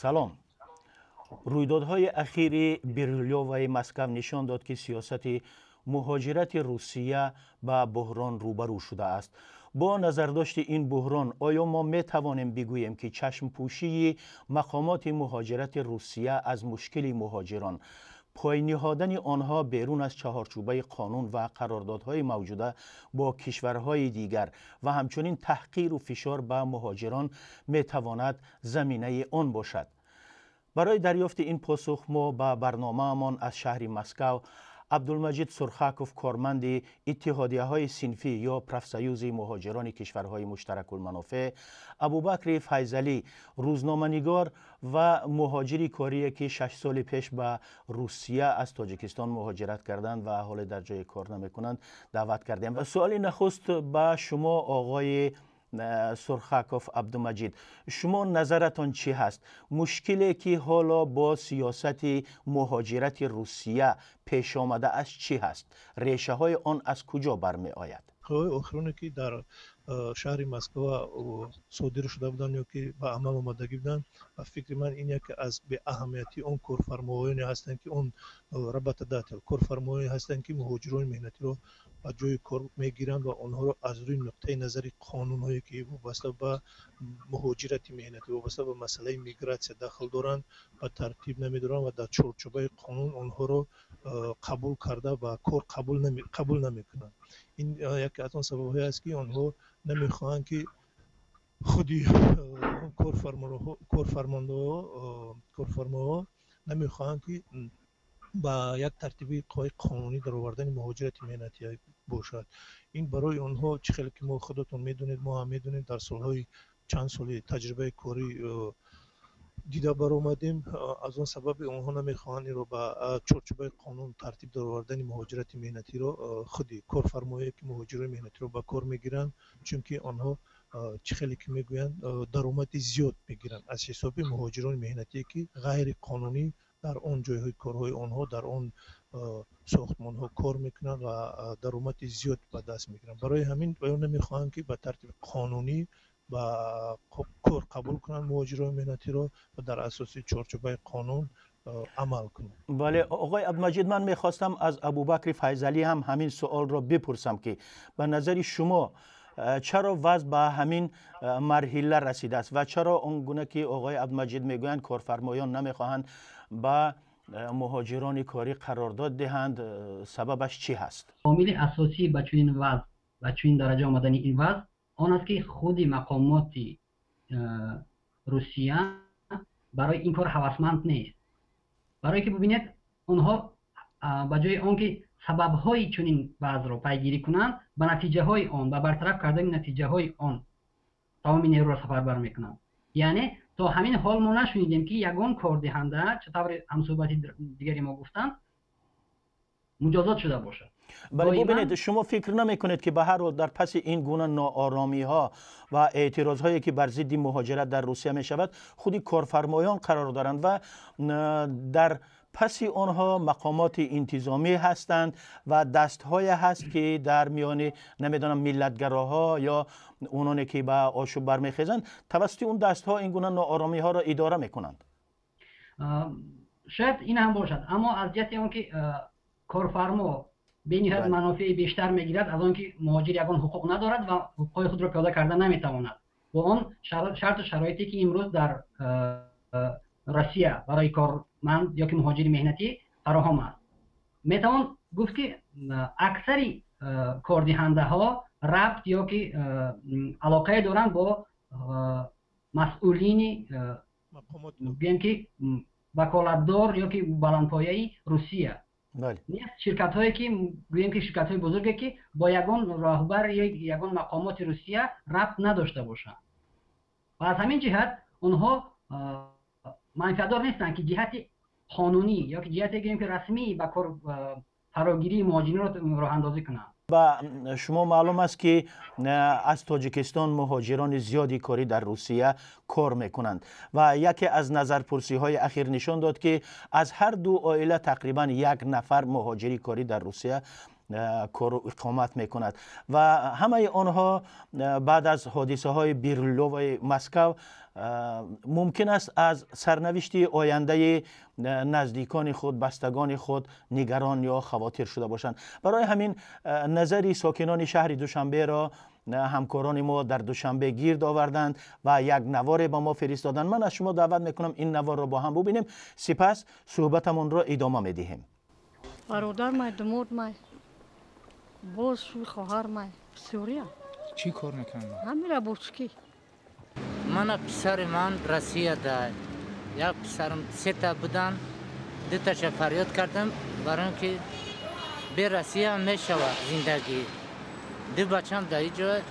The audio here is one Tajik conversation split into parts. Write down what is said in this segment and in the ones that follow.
Салом. Рӯйдодҳои ахири Бирюлёваи Москав нишон дод, ки сиёсати муҳоҷирати Русия ба буҳрон рӯбарӯ шудааст. Бо назардошти ин буҳрон, оё мо метавонем бигӯем, ки чашмпӯшии мақомоти муҳоҷирати Русия аз мушкили муҳоҷирон, пойниҳодани онҳо берун аз чаҳорчӯбаи қонун ва қарордодҳои мавҷуда бо кишварҳои дигар ва ҳамчунин таҳқиру фишор ба муҳоҷирон метавонад заминаи он бошад? Барои дарёфти ин посух мо ба барномаамон аз шаҳри Москав Абдулмаҷид Сурхаков, корманди иттиҳодияҳои синфӣ ё профсоюзи муҳоҷирони кишварҳои муштаракулманофеъ, Абубакри Файзалӣ, рӯзноманигор ва муҳоҷири корие, ки 6 соли пеш ба Русия аз Тоҷикистон муҳоҷират карданд ва ҳоле дар ҷои кор намекунанд, даъват кардем. Суоли нахуст ба шумо, оғои Сурхаков Абдумаҷид. Шумо назаратон чӣ ҳаст? Мушкиле, ки ҳоло бо сиёсати муҳоҷирати Русия пеш омада аст, чӣ ҳаст? Решаҳои он аз куҷо бармеояд? Охироне, ки дар шаҳри Москва содир шуда буданд ё ки ба амал омадагӣ буданд, ба фикри ман, ин яке аз беаҳамиятии он корфармоёне ҳастанд, ки он работодатель, корфармоёне ҳастанд, ки муҳоҷирони меҳнатиро ба ҷои кор мегиранд ва онҳоро аз рӯи нуқтаи назари қонунҳое, ки вобаста ба муҳоҷирати меҳнатӣ, вобаста ба масъалаи мигратсия дахл доранд, ба тартиб намедоранд ва дар чорчӯбаи қонун онҳоро қабул карда ба кор қабул намекунанд. Ин яке аз он сабабҳое аст, ки онҳо намехоҳанд, ки худи корфармоҳо намехоҳанд, ки ба як тартиби қонунӣ даровардани муҳоҷирати меҳнатӣ бошад. Ин барои онҳо, чӣ хеле ки мо худатон медонед, мо ҳам медонем, дар солҳои чанд соли таҷрибаи корӣ дида баромадем. Аз он сабаби онҳо намехоҳанд инро ба чорчӯбаи қонун тартиб даровардани муҳоҷирати меҳнатиро, худи корфармоие, ки муҳоҷирони меҳнатиро ба кор мегиранд, чунки онҳо, чӣ хеле ки мегӯянд, даромади зиёд мегиранд аз ҳисоби муҳоҷирони меҳнатие, ки ғайриқонунӣ дар он ҷойҳои корҳои онҳо, дар он сохтмонҳо кор мекунанд ва даромади зиёд ба даст мегиранд. Барои ҳамин оё намехоҳанд, ки ба тартиби қонунӣ ба кор қабул кунанд муҳоҷирони меҳнатиро ва дар асоси чорчӯбаи қонун амал кунанд. Бале, оғои Абдумаҷид, ман мехостам аз Абубакри Файзалӣ ҳам ҳамин суолро бипурсам, ки ба назари шумо чаро вазъ ба ҳамин марҳила расидааст ва чаро он гуна ки оғои Абдумаҷид мегӯянд, корфармоён намехоҳанд ба муҳоҷирони корӣ қарордод диҳанд? Сабабаш чӣ ҳаст? Омили асосӣ ба чунин вазъ, ба чунин дараҷа омадани ин вазъ он аст, ки худи мақомоти Русия барои ин кор ҳавасманд нест. Барое ки бубинед, онҳо ба ҷои он ки сабабҳои чунин вазъро пайгирӣ кунанд, ба натиҷаҳои он, ба бартараф кардани натиҷаҳои он тамоми нерӯро сафарбар мекунанд. Яъне то ҳамин ҳол мо нашунидем, ки ягон кордиҳанда, чӣ тавре ҳамсӯҳбати дигари мо гуфтанд, муҷозот шуда бошад. Бале, бубинед, шумо фикр намекунед, ки ба ҳар ҳол дар паси ин гуна нооромиҳо ва эътирозҳое, ки бар зидди муҳоҷират дар Русия мешавад, худи корфармоён қарор доранд ва дар паси онҳо мақомоти интизомӣ ҳастанд ва дастҳое ҳаст, ки дар миёни, намедонам, миллатгароҳо ё ононе, ки ба ошӯб бармехезанд, тавассути он дастҳо ин гуна нооромиҳоро идора мекунанд? Шояд ин ҳам бошад, аммо аз ҷиҳати он ки корфармо бениҳоят манофеи бештар мегирад аз он ки муҳоҷир ягон ҳуқуқ надорад ва ҳуқуқҳои худро пиёда карда наметавонад, бо он шарту шароите, ки имрӯз дар Россия барои корманд ё ки муҳоҷири меҳнатӣ фароҳам аст, метавон гуфт, ки аксари кордиҳандаҳо рабт ё ки алоқае доранд бо масъулини, гӯем ки, ваколатдор ё ки баландпояи Русия. Нест ширкатҳое ки, гӯем ки, ширкатҳои бузурге, ки бо ягон роҳбар ё ягон мақомоти Русия рабт надошта бошанд. Ва аз ҳамин ҷиҳат онҳо манфиатдор нестанд, ки ҷиҳати қонунӣ ё ки ҷиҳате, гӯем ки, расмӣ ба кор фарогирии муҳоҷиринро роҳандозӣ кунанд. Ба шумо маълум аст, ки аз Тоҷикистон муҳоҷирони зиёди корӣ дар Русия кор мекунанд ва яке аз назарпурсиҳои ахир нишон дод, ки аз ҳар ду оила тақрибан як нафар муҳоҷири корӣ дар Русия. кору иқомат мекунад ва ҳамаи онҳо баъд аз ҳодисаҳои Бирюлёваи Москав мумкин аст аз сарнавишти ояндаи наздикони худ, бастагони худ нигарон ё хавотир шуда бошанд. Барои ҳамин назари сокинони шаҳри Душанберо ҳамкорони мо дар Душанбе гирд оварданд ва як наворе ба мо фиристоданд. Ман аз шумо даъват мекунам ин наворро бо ҳам бубинем, сипас суҳбатамонро идома медиҳем. Бародар май, думод май, боз хоҳар май, бисёрия. Чӣ кор мекунанд? Ҳамин рабочикӣ. Мана писари ман Россияда, як писарам сета будан, дуташа фарёд кардам, барои он ки бе Россия мешавад зиндагӣ. Ду бачам дар ин ҷо,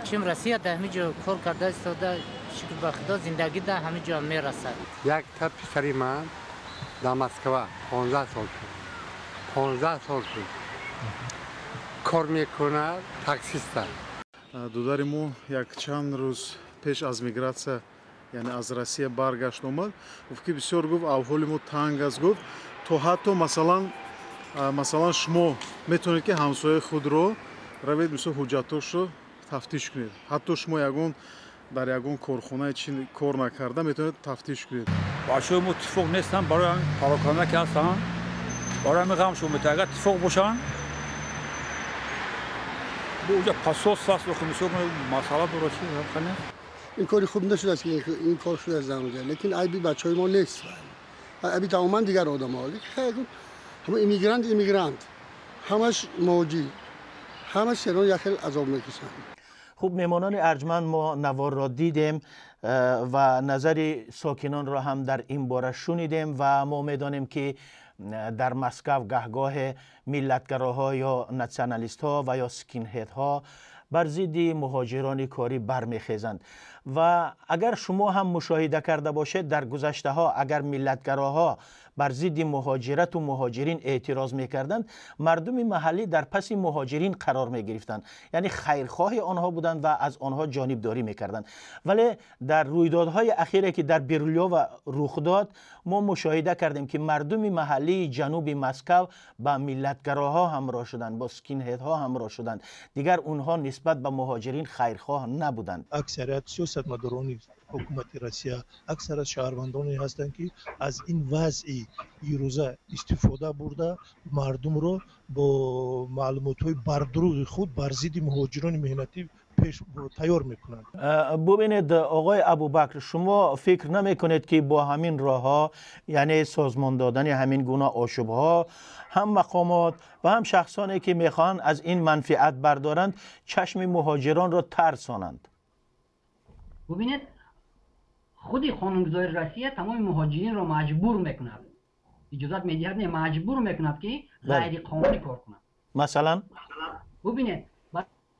чим Россия дар ҳамин ҷо кор карда истода, шукр ба Худо, зиндагӣ дар ҳамин ҷо мерасад. Якта писари ман дар Москва 15 сол шуд, 15 сол шуд кор мекунад, таксиста. Дудари мо як чанд рӯз пеш аз мигратсия, яъне аз Россия баргашт омад, гуфт ки бисёр, гуфт, авҳоли мо танг аст, гуфт, то ҳатто масалан шумо метавонед ки ҳамсояи худро равед, мисол, ҳуҷҷатошро тафтиш кунед, ҳатто шумо ягон дар ягон корхонаи чи кор накарда метавонед тафтиш кунед. Бачаҳои мо тифоқ нестанд, барои ҳамин пароканда ки ҳастанд, барои ҳамин ғамшон метавад. Агар тифоқ бошанд, уҷа пасос аст, мисол, масъала дорад, чи нест. Ин кори хуб нашудааст ки ин кор шудааст дар онҷа, лекин айби бачаҳои мо нест, айби тамоман дигар одамҳо. Ҳама иммигрант, иммигрант, ҳамаш муҳоҷир, ҳамаш серон як хел азоб мекашанд. Хуб, меҳмонони арҷманд, мо наворро дидем ва назари сокинонро ҳам дар ин бора шунидем ва мо медонем ки дар Москав гаҳгоҳе миллатгароҳо ё натсионалистҳо ва ё скинҳедҳо бар зидди муҳоҷирони корӣ бармехезанд. Ва агар шумо ҳам мушоҳида карда бошед, дар гузаштаҳо агар миллатгароҳо бар зидди муҳоҷирату муҳоҷирин эътироз мекарданд, мардуми маҳаллӣ дар паси муҳоҷирин қарор мегирифтанд, яъне хайрхоҳи онҳо буданд ва аз онҳо ҷонибдорӣ мекарданд. Вале дар рӯйдодҳои ахире ки дар Бирюлёва рух дод, мо мушоҳида кардем ки мардуми маҳаллии ҷануби Москав ба миллатгароҳо ҳамроҳ шуданд, бо скинҳедҳо ҳамроҳ шуданд. Дигар онҳо нисбат ба муҳоҷирин хайрхоҳ набуданд. Аксарият сиёсатмадорони ҳукумати Россия, аксарият шаҳрвандоне ҳастанд, ки аз ин вазъи ирӯза истифода бурда, мардумро бо маълумотҳои бардурӯғи худ бар зидди муҳоҷирони меҳнатӣ пеш тайёр мекунанд. Бубинед, оғои Абубакр, шумо фикр намекунед ки бо ҳамин роҳҳо, яъне созмон додани ҳамин гуна ошӯбҳо, ҳам мақомот ва ҳам шахсоне ки мехоҳанд аз ин манфиат бардоранд, чашми муҳоҷиронро тарсонанд? Бубинед, худи қонунгузори Россия тамоми муҳоҷиринро маҷбур мекунад, иҷозат медиҳад, не, маҷбур мекунад ки ғайриқонунӣ кор кунад. Масалан? Бубинед,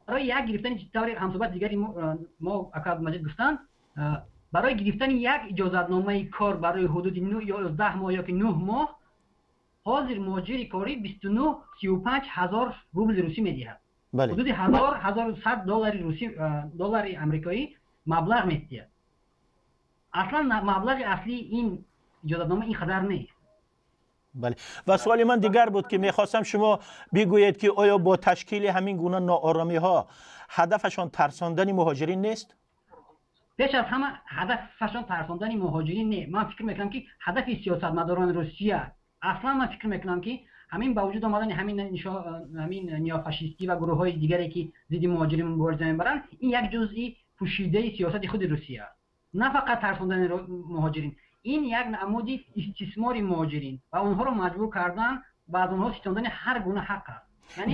барои як гирифтани, тавре ҳамсӯҳбат дигари мо ака Маҷид гуфтанд, барои гирифтани як иҷозатномаи кор барои ҳудуди 11 моҳ ёки 9 моҳ ҳозир муҳоҷири корӣ 29-35 ҳазор рубли русӣ медиҳад, ҳудуди 1000-1100 доллари русӣ, доллари амрикоӣ маблағ медиҳад. Аслан маблағи аслии ин иҷозатнома ин қадар нест. Бале, ва суоли ман дигар буд ки мехостам шумо бигӯед ки оё бо ташкили ҳамин гуна нооромиҳо ҳадафашон тарсондани муҳоҷирин нест? Пеш аз ҳама ҳадафашон тарсондани муҳоҷирин не. Ман фикр мекунам ки ҳадафи сиёсатмадорони Русия, аслан ман фикр мекунам ки ҳамин ба вуҷуд омадани ҳамин неофашистӣ ва гурӯҳҳои дигаре ки зидди муҳоҷирин мубориза мебаранд, ин як ҷузъи пӯшидаи сиёсати худи Русия аст. На фақат тарсондани муҳоҷирин, ин як намуди истисмори муҳоҷирин ва онҳоро маҷбур кардан ва аз онҳо ситондани ҳар гуна ҳақ аст.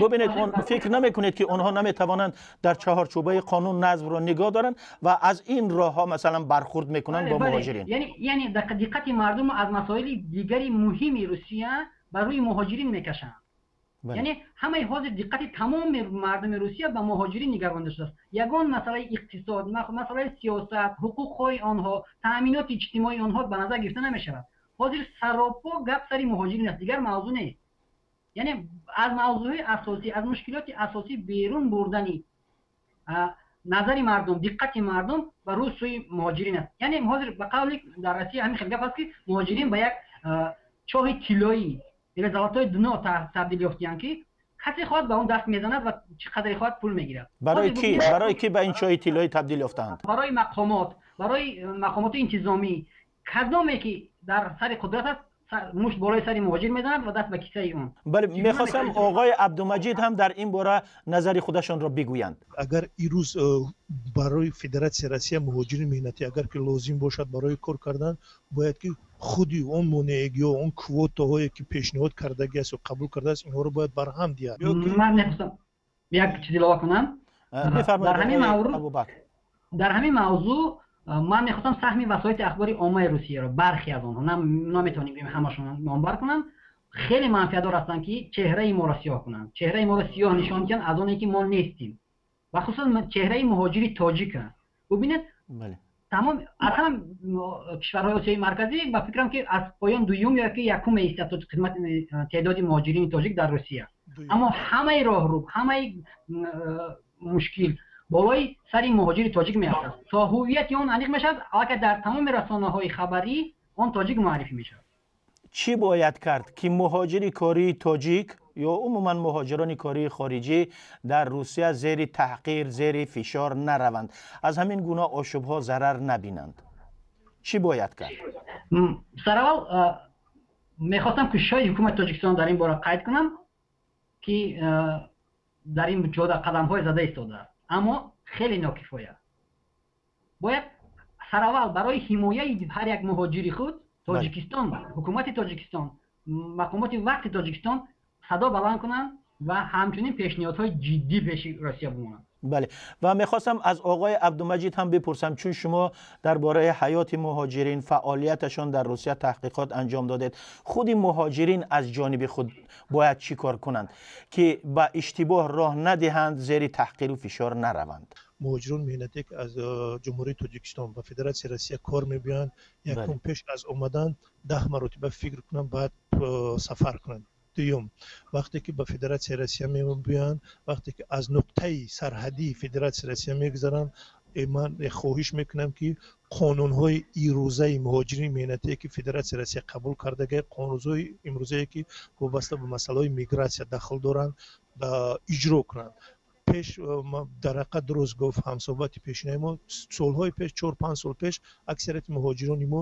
Бубинед, фикр намекунед ки онҳо наметавонанд дар чаҳорчӯбаи қонун назмро нигоҳ доранд ва аз ин роҳҳо масалан бархурд мекунанд бо муҳоҷирин? Яъне диққати мардум аз масоили дигари муҳими Русия ба рӯи муҳоҷирин мекашанд. Яъне ҳамаи ҳозир диққати тамоми мардуми Русия ба муҳоҷирин нигаронда шудааст. Ягон масъалаи иқтисод, масъалаи сиёсат, ҳуқуқҳои онҳо, таъминоти иҷтимоии онҳо ба назар гирифта намешавад. Ҳозир саропо гап сари муҳоҷирин аст, дигар мавзӯъ нест. Яъне аз мавзӯъҳои асосӣ, аз мушкилоти асосӣ берун бурдани назари мардум, диққати мардум ба рӯ сӯи муҳоҷирин аст. Яъне ҳозир ба қавли дар Россия ҳамин хел гап аст ки муҳоҷирин ба як чоҳи тиллоӣ, или золотое дно табдил ёфтиянд ки Касе хоҳад ба он даст мезанад ва чӣ қадре хоҳад пул мегирад. Барои кӣ? Барои кӣ ба ин чоҳи тиллоӣ табдил ёфтаанд? Барои мақомот, барои мақомоти интизомӣ. Кадоме ки дар сари қудрат аст, мушт болои сари муҳоҷир мезанад ва даст ба кисаи он. Бале, мехостам оғои Абдумаҷид ҳам дар ин бора назари худашонро бигӯянд. Агар имрӯз барои Федератсияи Россия муҳоҷири меҳнатӣ агар ки лозим бошад барои кор кардан, бояд ки худи он монеагиҳо, он квотаҳое ки пешниҳод кардагӣ аст ё қабул кардааст, инҳоро бояд барҳам диҳад. Ман мехостам як чиз илова кунам. Дар ҳамин мавзӯъ ман мехостам саҳми васоити ахбори оммаи Русияро, бархе аз онҳо, наметавонем бигӯем ҳамашон номбар кунам, хеле манфиатдор ҳастанд ки чеҳраи моро сиёҳ кунанд, чеҳраи моро сиёҳ нишон диҳанд аз оне ки мо нестем, ва хусусан чеҳраи муҳоҷири тоҷика. Бубинед, тамом аз ҳама кишварҳои Осиёи Марказӣ ба фикрам ки аз поён дуюм ё ки якум меистад хидмати теъдоди муҳоҷирини тоҷик дар Русия. Аммо ҳамаи роҳруб, ҳамаи мушкил болои сари муҳоҷири тоҷик меафтад. То ҳувияти он аниқ мешавад, аллакай дар тамоми расонаҳои хабарӣ он тоҷик муаррифӣ мешавад. Чӣ бояд кард ки муҳоҷири кории тоҷик ё умуман муҳоҷирони кории хориҷӣ дар Русия зери таҳқир, зери фишор нараванд, аз ҳамин гуна ошӯбҳо зарар набинанд? Чӣ бояд кард? Сараввал мехостам кӯшишҳои ҳукумати Тоҷикистон дар ин бора қайд кунам ки дар ин ҷода қадамҳои зада истодааст, аммо хеле нокифоя. Бояд сараввал барои ҳимояи ҳар як муҳоҷири худ Тоҷикистон, ҳукумати Тоҷикистон, мақомоти вақти Тоҷикистон садо баланд кунанд ва ҳамчунин пешниҳодҳои ҷиддӣ пеши Русия бимонанд. Бале, ва мехостам аз оғои Абдумаҷид ҳам бипурсам, чун шумо дар бораи ҳаёти муҳоҷирин, фаъолияташон дар Русия таҳқиқот анҷом додед, худи муҳоҷирин аз ҷониби худ бояд чӣ кор кунанд ки ба иштибоҳ роҳ надиҳанд, зери таҳқиру фишор нараванд? Муҳоҷирон меҳнатие ки аз Ҷумҳурии Тоҷикистон ба Федератсияи Россия кор мебиёянд, якум пеш аз омадан 10 маротиба фикр кунанд, баъд сафар кунанд. Дуюм, вақте ки ба Федератсияи Россия мебиёянд, вақте ки аз нуқтаи сарҳадии Федератсияи Россия мегузаранд, ман хоҳиш мекунам ки қонунҳои ирӯзаи муҳоҷирини меҳнатие ки Федератсияи Россия қабул кардагӣ, қонунҳои имрӯзае ки вобаста ба масъалаҳои мигратсия дахл доранд, иҷро кунанд. Пеш дар ҳақиқат дуруст гуфт ҳамсӯҳбати пешинаи мо, солҳои пеш, 4-5 сол пеш аксарияти муҳоҷирони мо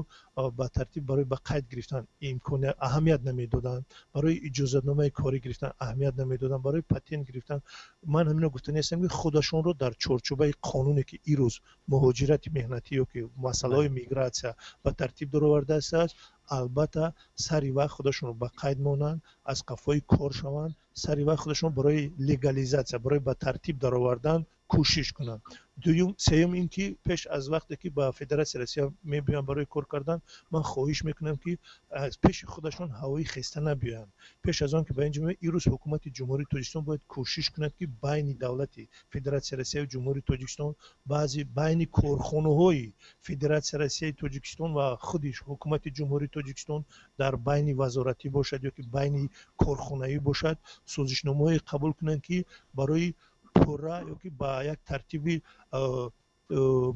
ба тартиб барои ба қайд гирифтан имконият аҳамият намедоданд, барои иҷозатномаи корӣ гирифтан аҳамият намедоданд, барои патент гирифтан. Ман ҳамино гуфта нестам ки худашонро дар чорчӯбаи қонуне ки имрӯз муҳоҷирати меҳнатӣ ё ки масъалаҳои мигратсия ба тартиб даровардааст, албатта сари вақт худашонро ба қайд монанд, аз қафои кор шаванд, сари вақт худашон барои легализатсия, барои ба тартиб даровардан кӯшиш кунанд. Дуюм, сеюм ин ки пеш аз вақте ки ба Федератсияи Россия мебиёянд барои кор кардан, ман хоҳиш мекунам ки аз пеши худашон ҳавои хеста набиёянд. Пеш аз он ки ба ин ҷо имрӯз ҳукумати Ҷумҳурии Тоҷикистон бояд кӯшиш кунад ки байни давлати Федератсияи Россия ва Ҷумҳурии Тоҷикистон, баъзе байни корхонаҳои Федератсияи Россияи Тоҷикистон ва худи ҳукумати Ҷумҳурии Тоҷикистон дар байни вазоратӣ бошад ё ки байни корхонаӣ бошад, созишномаҳое қабул кунанд ки барои пурра ё ки ба як тартиби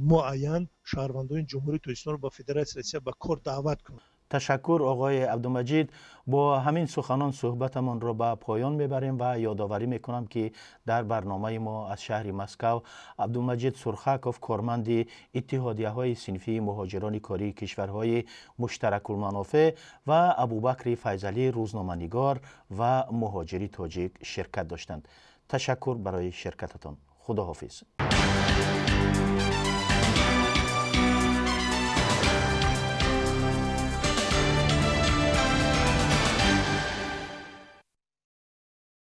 муайян шаҳрвандони Ҷумҳурии Тоҷикистонро ба Федератсияи Россия ба кор даъват кунанд. Ташаккур оғои Абдумаҷид. Бо ҳамин суханон суҳбатамонро ба поён мебарем ва ёдоварӣ мекунам ки дар барномаи мо аз шаҳри Москав Абдумаҷид Сурхаков, корманди иттиҳодияҳои синфии муҳоҷирони кории кишварҳои муштаракулманофеъ ва Абубакри Файзалӣ, рӯзноманигор ва муҳоҷири тоҷик ширкат доштанд. Ташаккур барои ширкататон. Худоҳофиз.